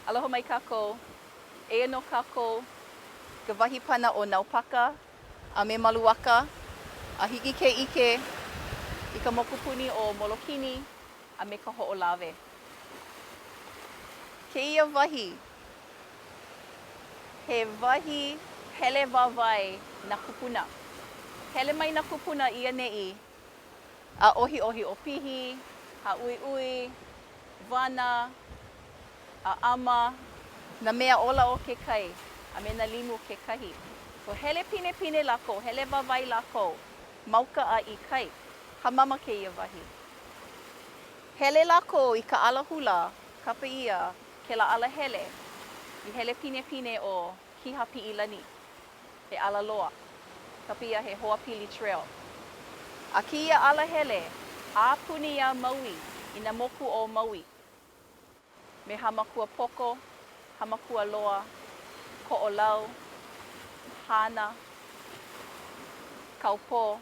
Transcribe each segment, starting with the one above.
Aloha mai kākou. Eia nō kākou i ka wahi pana o Naupaka a me Maluaka a hiki ke ʻike i ka mokupuni o Molokini a me Kahoʻolawe. Kēia wahi, he wahi hele wāwae nā kūpuna. Hele mai nā kūpuna i ʻaneʻi a ʻohiʻohi ʻopihi, hāʻuiʻui, wana, ʻaʻama, nā mea ola o ke kai, a me nā limu kekahi. So hele pinepine lākou, hele wāwae lākou, mauka a i kai. Hāmama kēia wahi. Hele lākou i ka alahula, kapa ʻia kēlā alahele i hele pinepine ʻo Kihapiʻilani. He ala loa. Kapa ʻia he Hoapili Trail. A kēia alahele, a puni iā Maui i nā moku o Maui. Me Hāmākua Poko, Hāmākua Loa, Koʻolau, Hāna, Kaupō,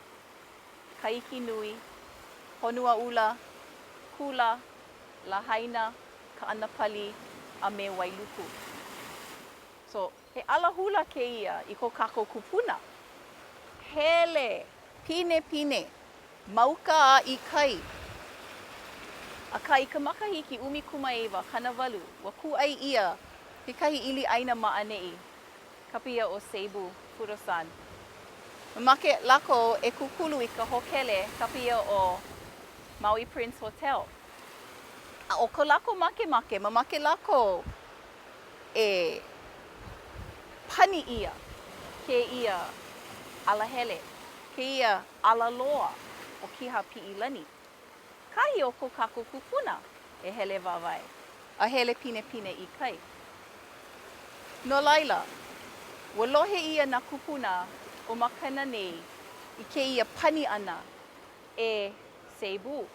Kaiki Nui, Honuaʻula, Kula, Lahaina, Kaʻanapali, a me Wailuku. So, he alahula kēia i ko kākou kūpuna. Hele pinepine mauka a i kai. Akā, i ka makahiki 1998, ua kūʻai ʻia kekahi ʻili ʻāina ma ʻaneʻi, kapa ʻia ʻo Seibu Fudosan. Mamake lākou e kūkulu i ka hōkele, kapa ʻia ʻo Maui Prince Hotel. A ʻo ko lākou makemake, mamake lākou e pani ʻia kēia alahele, kēia alaloa o Kihapiʻilani, kahi o ko kākou kūpuna e hele wāwae a hele pinepine i kai. No laila, ua lohe ʻia nā kūpuna o Makena nei i kēia pani ʻana e Seibu,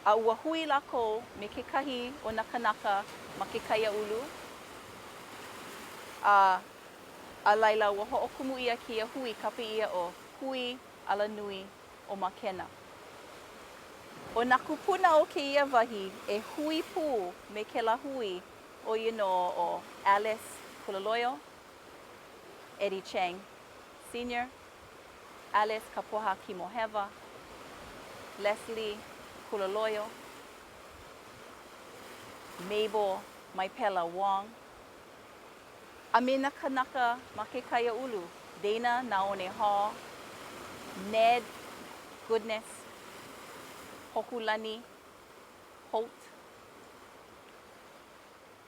a ua hui lākou me kekahi o nā kānaka ma ke kaiāulu, a a laila ua hoʻokumu ʻia kēia hui kapa ʻia ʻo Hui Alanui o Makena. ʻO nā kūpuna o kēia wahi e hui pū me kēlā hui, ʻo ia nō ʻo Alice Kuloloio, Eddie Chang Senior, Alice Kapoha Kimohewa, Leslie Kuloloio, Mabel Maipela Wong, a me nā kānaka ma ke kaiāulu, Dana Naone Hall, Ned Goodness, Hokulani Holt,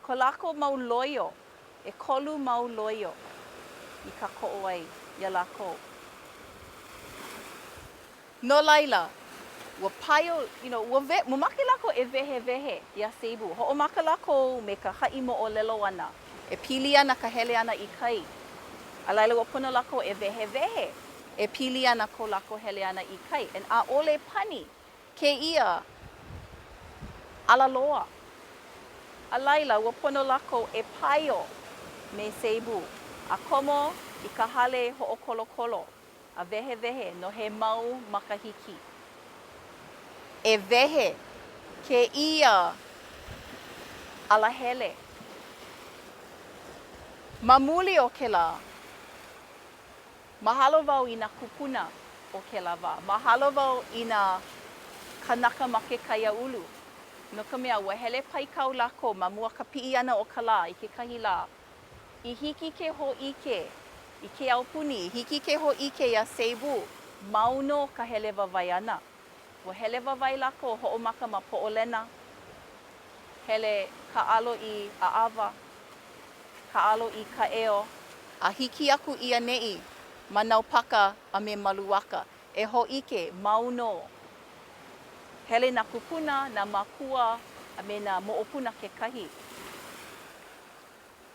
ko lākou mau loio, ʻekolu mau loio i kākoʻo ai iā lākou. No laila, ua paio, you know, ua we, mamake lākou e wehewehe iā Seibu. Hoʻomaka lākou me ka haʻi moʻolelo ʻana e pili ana ka hele ʻana i kai. A laila, ua pono lākou e wehewehe e pili ana ko lākou hele ʻana i kai. And ʻaʻole pani kēia alaloa. A laila, ua pono lākou e paio me Seibu a komo i ka hale hoʻokolokolo. a wehewehe no he mau makahiki. E wehe kēia alahele. Ma muli o kēlā, mahalo wau i nā kūpuna o kēlā wā. Mahalo wau i nā kānaka ma ke kaiāulu, no ka mea, ua hele paikau lākou ma mua ka piʻi ʻana o ka lā i kekahi lā i hiki ke hōʻike i ke aupuni, i hiki ke hōʻike iā Seibu, mau nō ka hele wāwae ʻana. Ua hele wāwae lākou, hoʻomaka ma Poʻolena, hele kāʻalo i ʻAʻawa, kāʻalo i Kaʻeo, a hiki aku i ʻaneʻi ma Naupaka a me Maluaka e hōʻike, mau nō. Hele nā kūpuna, nā mākua, a me nā moʻopuna kekahi.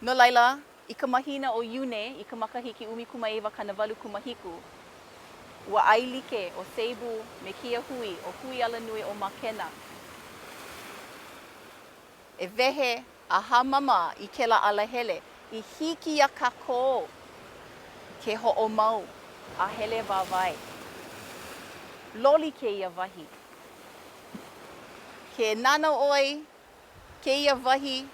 No laila, i ka mahina ʻo Iune i ka makahiki 1987, ua ʻaelike ʻo Seibu me kēia hui ʻo Hui Alanui o Makena e wehe a hāmama i kēlā alahele i hiki iā kākou ke hoʻomau a hele wāwae. Loli kēia wahi. Ke nānā ʻoe Kēia wahi.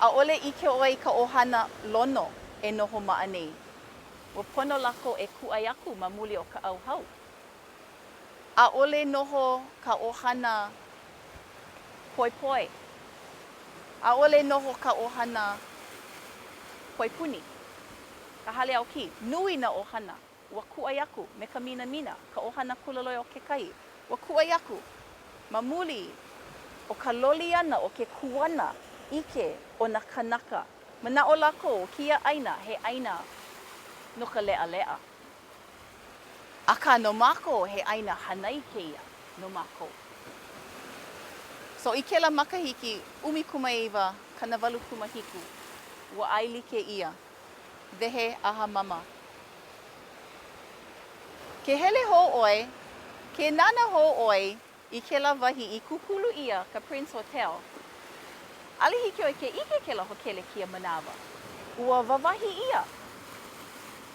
ʻAʻole ʻike ʻoe i ka ʻohana Lono e noho ma ʻaneʻi. Ua pono lākou e kūʻai aku ma muli o ka ʻauhau. ʻAʻole noho ka ʻohana Poepoe. ʻAʻole noho ka ʻohana Poepuni. Ka hale Aoki. Nui nā ʻohana. Ua kūʻai aku me ka minamina, ka ʻohana Kulaloeo kekahi. Ua kūʻai aku ma muli o ka loli ʻana o ke kuana ʻike o nā kānaka. Manaʻo lākou ʻo kēia ʻāina he ʻāina no ka leʻaleʻa. Akā no mākou he ʻāina hānai kēia no mākou. So i kēlā makahiki 1987, ua ʻaelike ʻia, wehe ʻaha mama. Ke hele hou ʻoe, ke nānā hou ʻoe I kēlā wahi i kūkulu ʻia ka Prince Hotel, ʻaʻole hiki ʻoe ke ʻike kēlā hōkele kēia manawa. Ua wāwahi ʻia.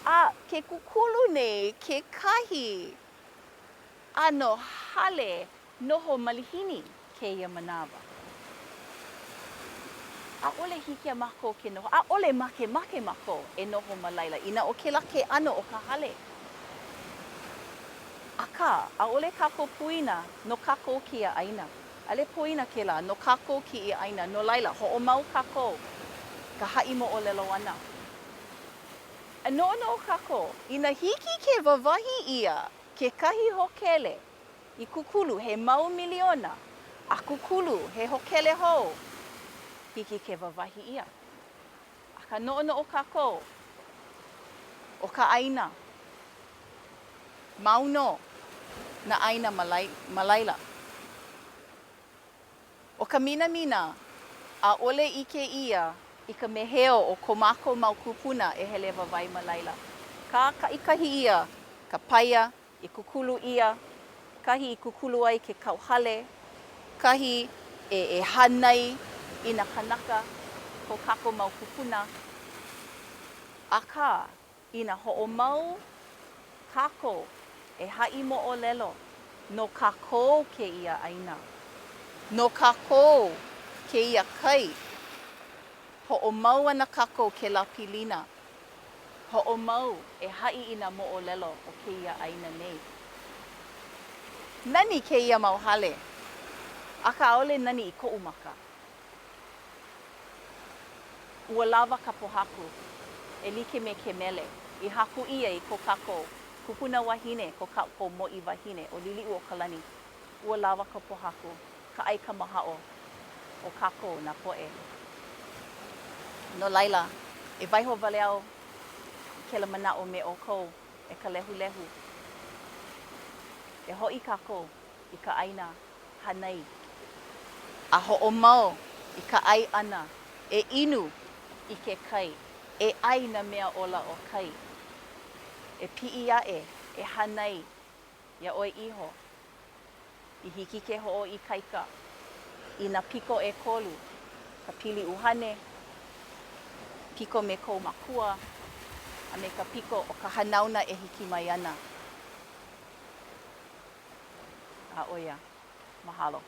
A ke kūkulu nei kekahi ʻano hale noho malihini kēia manawa. ʻAʻole hiki iā mākou ke noho, ʻaʻole makemake mākou e noho ma laila inā ʻo kēlā ke ʻano o ka hale. Akā, ʻaʻole kākou poina no kākou kēia ʻāina. ʻAʻole poina kēlā, no kākou kēia ʻāina. No laila, hoʻomau kākou ka haʻi moʻolelo ʻana. A noʻonoʻo kākou, inā hiki ke wāwahi ʻia kekahi hōkele i kūkulu he mau miliona a kūkulu he hōkele hou, hiki ke wāwahi ʻia. Akā, noʻonoʻo kākou, ʻo ka ʻāina, mau nō nā ʻāina ma laila. ʻO ka minamina, ʻaʻole ʻike ʻia i ka meheu o ko mākou mau kūpuna e hele wāwae ma laila. Kākaʻikahi ʻia ka paia i kūkulu ʻia, kahi i kūkulu ai ke kauhale, kahi e hānai i nā kānaka, ko kākou mau kūpuna. Akā, Inā hoʻomau kākou e haʻi moʻolelo no kākou kēia ʻāina, no kākou kēia kai, hoʻomau ana kākou kēlā pilina, hoʻomau e haʻi i nā moʻolelo o kēia ʻāina nei. Nani kēia mau hale, akā ʻaʻole nani i koʻu maka. Ua lawa ka pōhaku, e like me ke mele i haku ʻia i ko kākou kupuna wahine, ko kākou mōʻī wahine ʻo Liliʻuokalani. Ua lawa ka pōhaku, ka ʻai kamahaʻo o kākou nā poʻe. No laila, e waiho wale au i kēlā manaʻo me ʻoukou, e ka lehulehu. E hoʻi kākou i ka ʻāina hānai a hoʻomau i ka ʻai ʻana, e inu i ke kai, e ʻai nā mea ola o kai, e piʻi aʻe, e hānai iā ʻoe iho, i hiki ke hoʻoikaika i nā piko ʻekolu, ka pili ʻuhane, piko me kou makua, a me ka piko o ka hanauna e hiki mai ana. A ʻo ia, mahalo.